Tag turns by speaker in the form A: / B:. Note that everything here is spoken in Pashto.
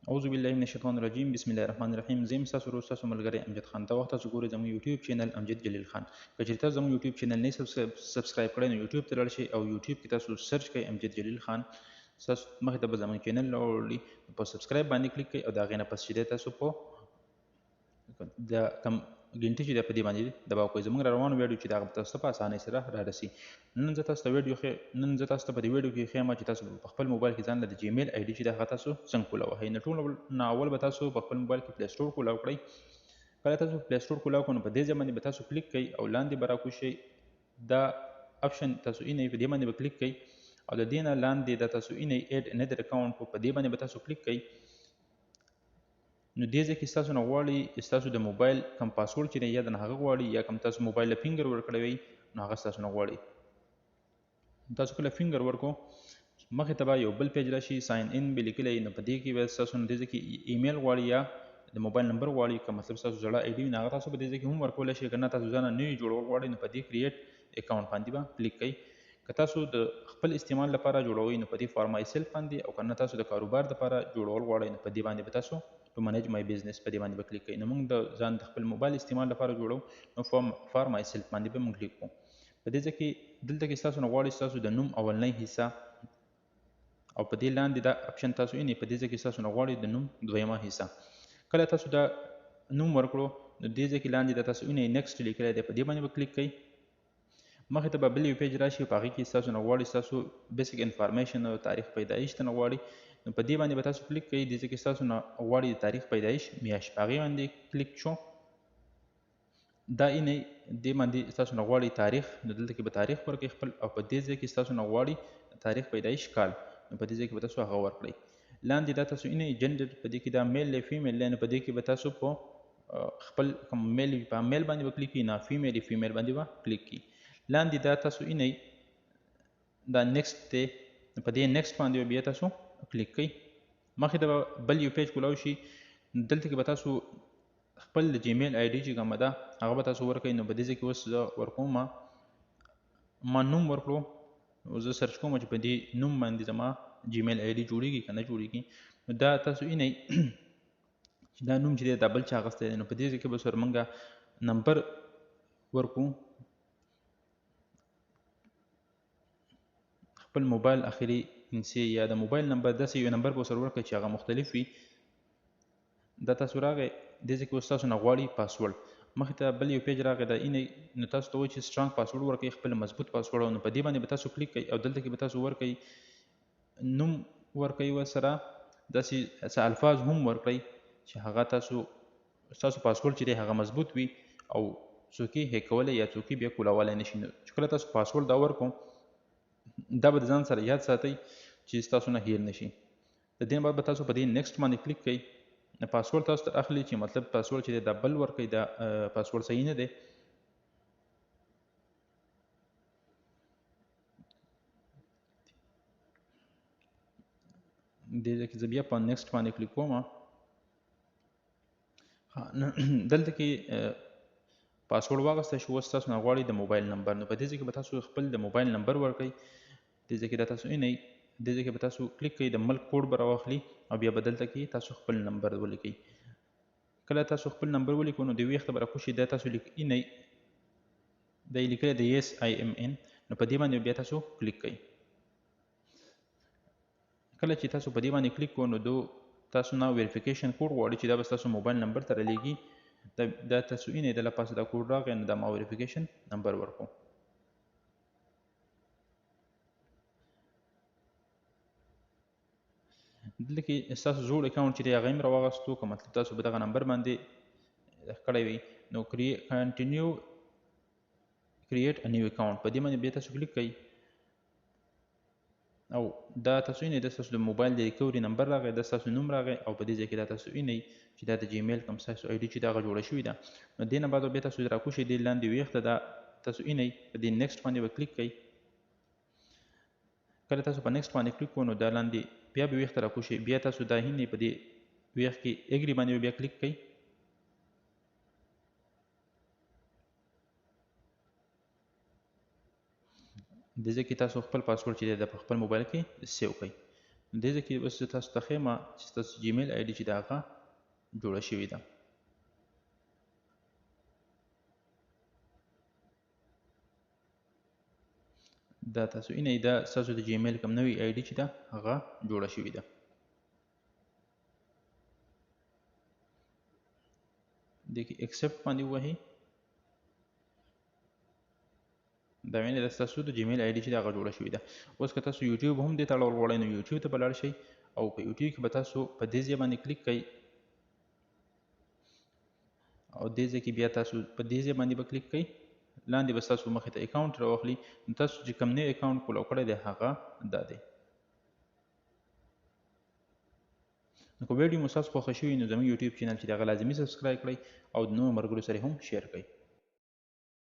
A: اعوذ بالله من الشیطان الرجیم بسم الله الرحمن الرحیم. زه یم ستاسو ورور، ستاسو ملګری امجد خان. دا وخت تاسو ګورئ زموږ یوټیوب چینل امجد جلیل خان. که چېرې تاسو زموږ یوټیوب چینل نه subscribe کړئ نو یوټیوب ته لاړ شئ او یوټیوب کې تاسو search کړئ امجد جلیل خان، ستاسو مخې ته به زموږ چینل راوړي. په subscribe باندې کلیک کړئ او د هغې نه پس چې دی تاسو په د کوم ګنټي چې دی په دې باندې دباو کوئ، زموږ روانو ویډیو چې د هغه به تاسو ته په اسانۍ سره رارسي. نن زه تاسو ته په دې ویډیو کې ښیم چې تاسو په خپل موبایل کې ځان له د جیمیل آی ډي چې ده هغه تاسو څنګه کولاو وهئ. نو ټول نه اول به تاسو په خپل موبایل کې پلی سټور کولاو کړئ. کله تاسو پلی سټور کولاو کړئ نو په دې ځای باندې به تاسو کلیک کړئ او لاندې به راکوز شئ، دا option تاسو اینئ، په دې باندې به کلیک کړئ او د دې نه لاندې دا تاسو اینئ add another account، په دې باندې به تاسو کلیک کړئ. نو دې ځای کې ستاسو نه غواړي ستاسو د موبایل کوم پاسورډ چې دی یا د هغه غواړي یا کوم تاسو موبایل له finger ورکړی وي نو هغه ستاسو نه غواړي. تاسو کله finger ورکړو مخې ته به یو بل page راشي، sign in به لیکلی. نو په دې کې به ستاسو نه دې ځای کې ایمیل غواړي یا د موبایل نمبر غواړي. که مطلب ستاسو زړه آی ډي وي نو هغه تاسو په دې ځای کې هم ورکولی شئ، که نه تاسو ځانه نوي جوړول غواړئ نو په دې create account باندې به کلیک کړئ. که تاسو د خپل استعمال لپاره جوړوئ نو په دې for myself باندې، او که نه تاسو د کاروبار لپاره جوړول غواړئ نو په دې باندې به تاسو to manage my business په دې باندې به کلیک کړئ. نو موږ د ځان د خپل موبایل استعمال لپاره جوړو نو for myself باندې به موږ کلیک کړو. په دې ځای کې دلته کې ستاسو نه غواړي ستاسو د نوم اولنۍ حصه او په دې لاندې دا option تاسو وینئ، په دې ځای کې ستاسو نه غواړي د نوم دویمه حصه. کله تاسو دا نوم ورکړو نو دې ځای کې لاندې دا تاسو وینئ next لیکلی دی، په دې باندې به کلیک کړئ. مخې ته به بل یو page راشي، په هغې کې ستاسو نه غواړي ستاسو basic information او تاریخ پیدایش ته نه غواړي. نو په دې باندې به تاسو کلیک کړئ. دې ځای کې ستاسو نه غواړي د تاریخ پیدایش میاشت، په هغې باندې کلیک شو. دا اینئ دې باندې ستاسو نه غواړي تاریخ، نو دلته کې به تاریخ ورکړئ خپل، او په دې ځای کې ستاسو نه غواړي تاریخ پیدایش کال، نو په دې ځای کې به تاسو هغه ورکړئ. لاندې دا تاسو اینئ gender، په دې کې دا male دی female دی، نو په دې کې به تاسو په خپل کوم male وي په male باندې به کلیک کړئ، نه female وي female باندې به کلیک کړئ. لاندې دا تاسو اینئ دا next دی، نو په دې next باندې به بیا تاسو کلیک کړئ. مخې ته به بل یو page کولاو شي، دلته کې به تاسو خپل د جیمیل آی ډي چې کومه ده هغه به تاسو ورکړئ. نو په دې ځای کې اوس زه ورکوم، ما نوم ورکړو، نو زه search کوم چې په دې نوم باندې زما جیمیل آی ډي جوړیږي که نه جوړیږي. نو دا تاسو وینئ چې دا نوم چې دی دا بل چا اخیستی دی، نو په دې ځای کې به سره موږ نمبر ورکړو، خپل موبایل اخري هندسې یا د موبایل نمبر، داسې یو نمبر به سره ورکړئ چې هغه مختلف وي. دا تاسو راغی دې ځای کې اوس تاسو نه غواړي پاسورډ. مخې ته بل یو page راغی دا اینئ، نو تاسو ته وایي چې strong password ورکړئ، خپل مضبوط پاسورډ. نو په دې باندې به تاسو کلیک کړئ او دلته کې به تاسو ورکړئ نوم ورکړئ، ورسره داسې څه الفاظ هم ورکړئ چې هغه ستاسو پاسورډ چې دی هغه مضبوط وي او څوک یې hack کولی یا څوک یې بیا کولاولی نه شي. نو چې کله تاسو پاسورډ دا ورکړو دا به د ځان سره یاد ساتئ چې ستاسو نه هیر نه شي. د دې نه بعد به تاسو په دې next باندې کلیک کړئ. پاسورډ تاسو ته اخلي چې مطلب پاسورډ چې دی دا بل ورکړئ، دا پاسورډ صحیح نه دی. دې ځای کې زه بیا په next باندې کلیک کوم. دلته کې پاسورډ واغستی شو. اوس تاسو نه غواړي د موبایل نمبر، نو په دې ځای کې به تاسو خپل د موبایل نمبر ورکړئ. دې ځای کې دا تاسو وینئ، دې ځای کې به تاسو کلیک کړئ، د ملک کوډ به راواخلي او بیا به دلته کې تاسو خپل نمبر ولیکئ. کله تاسو خپل نمبر ولیکو نو د ویښته به راکوز شي، دا تاسو لیک اینئ، دا یې لیکلی دی yes I am in، نو په دې باندې بیا تاسو کلیک کړئ. کله چې تاسو په دې باندې کلیک کړو نو دو تاسو نه verification code غواړي چې دا به ستاسو موبایل نمبر ته رالیږي. دا تاسو وینئ د لپاسه دا کوډ راغی، نو دا ما verification نمبر ورکړو. دلته کې ستاسو زوړ account چې دی هغه هم راواغستو، که مطلب تاسو به دغه نمبر باندې کړی وي نو continue create a new account په دې باندې بیا تاسو کلیک کړئ او دا تاسو وینئ دا ستاسو د موبایل د recovery نمبر راغی، دا ستاسو نوم راغی او په دې ځای کې دا تاسو وینئ چې دا د جیمیل کوم ستاسو آی ډي چې دا هغه جوړه شوې ده. نو دې نه بعد بیا تاسو راکوز شئ دې لاندې ویښته دا تاسو وینئ، په دې next باندې به کلیک کړئ. کله تاسو په next باندې کلیک کړو نو دا لاندې بیا به ویښته راکوز شئ، بیا تاسو دا وینئ په دې ویښ کې agree باندې به بیا کلیک کړئ. دې ځای کې تاسو خپل پاسورډ چې دی دا په خپل موبایل کې save کړئ. دې ځای کې بس زه تاسو ته ښیم چې ستاسو جیمیل آی ډي چې ده هغه جوړه شوې ده. دا تاسو اینئ، دا ستاسو د جیمیل کوم نوې آی ډي چې ده هغه جوړه شوې ده. دې کې اکسپټ باندې ووهئ. دا وینئ دا ستاسو د جیمیل آی ډي چې ده هغه جوړه شوې ده. اوس که تاسو یوټیوب هم دې ته اړول غواړئ نو یوټیوب ته به لاړ شئ او په یوټیوب کې به تاسو په دې ځای باندې کلیک کوئ او دې ځای کې بیا تاسو په دې ځای باندې به کلیک کوئ. لاندې به ستاسو مخې ته اکاونټ راواخلي. نو تاسو چې کوم نوی اکاونټ کولاو کړی دی هغه دا دی. نو که ویډیو مو ستاسو خوښه شوي نو زموږ یوټیوب چینل چې دی هغه لازمي سبسکرایب کړئ او د نورو ملګرو سره هم شیر کړئ.